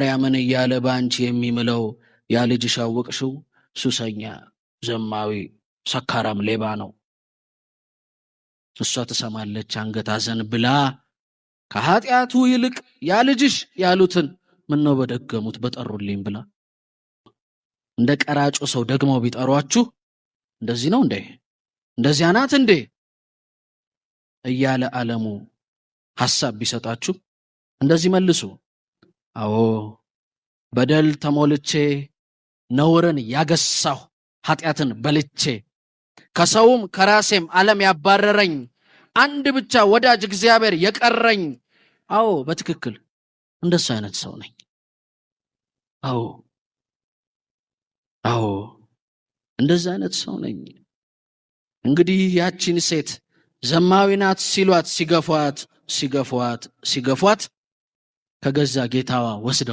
ማርያምን እያለ በአንቺ የሚምለው ያ ልጅሽ አወቅሽው? ሱሰኛ፣ ዘማዊ፣ ሰካራም፣ ሌባ ነው። እሷ ትሰማለች አንገት አዘን ብላ ከኃጢአቱ ይልቅ ያ ልጅሽ ያሉትን ምነው በደገሙት በጠሩልኝ ብላ እንደ ቀራጮ ሰው ደግመው ቢጠሯችሁ እንደዚህ ነው እንዴ? እንደዚያ ናት እንዴ? እያለ ዓለሙ ሐሳብ ቢሰጣችሁ እንደዚህ መልሱ። አዎ፣ በደል ተሞልቼ፣ ነውርን ያገሳሁ፣ ኃጢአትን በልቼ፣ ከሰውም ከራሴም ዓለም ያባረረኝ፣ አንድ ብቻ ወዳጅ እግዚአብሔር የቀረኝ፣ አዎ፣ በትክክል እንደሱ አይነት ሰው ነኝ። አዎ፣ አዎ፣ እንደዚህ አይነት ሰው ነኝ። እንግዲህ ያቺን ሴት ዘማዊ ናት ሲሏት ሲገፏት ሲገፏት ሲገፏት ከገዛ ጌታዋ ወስደው